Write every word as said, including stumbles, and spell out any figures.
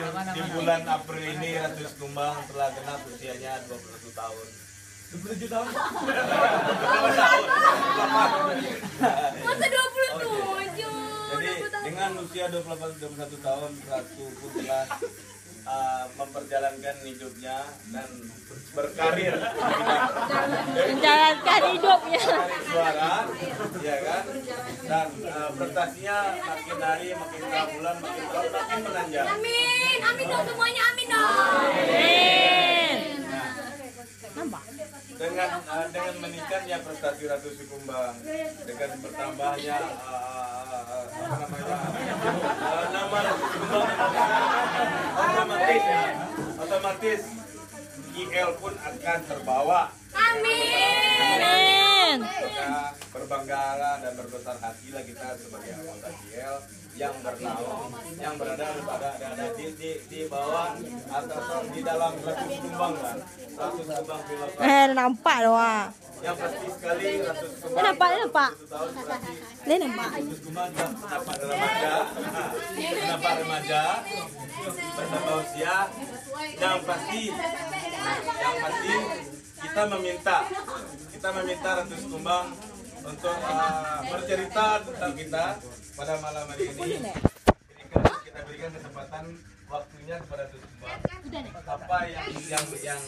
Di bulan April ini, Ratu Sikumbang telah genap usianya dua puluh satu tahun. Dua puluh tujuh tahun. Masa dua puluh tujuh? Jadi, dengan usia dua puluh delapan, dua puluh satu tahun, Ratu pun telah, ah, memperjalankan hidupnya dan berkarir di bidang, menjalankan hidupnya, suara, ya kan? Dan, eh, prestasinya makin hari, makin tahun, bulan, makin tahun, makin menanjak. Amin, amin dong semuanya, amin dong. Amin. Nah, dengan, eh, dengan meningkatnya prestasi Ratu Sikumbang, dengan bertambahnya, eh, eh, eh, apa namanya, eh, nama Ratu Sikumbang, otomatis, otomatis I L pun akan terbawa. Amin. Amin. Maka berbanggalah dan berbesar hatilah kita sebagai anggota I L yang bernaung, yang berada pada, ada, ada di, di, di bawah, atau di dalam Ratu Sikumbang lah. Ratu Sikumbang Filosofi. Eh, nampak doang. Yang pasti sekali, Ratu Sikumbang. Dia nampak, dia nampak. Satu tahun berarti Dia nampak. Ratu Sikumbang juga nampak remaja. Nampak remaja. Bertambah usia. Yang pasti, yang pasti, kita meminta, kita meminta Ratu Sikumbang untuk, eh, bercerita tentang kita pada malam hari ini. Berikan, kita berikan kesempatan waktunya kepada Ratu Sikumbang. Apa yang, yang, yang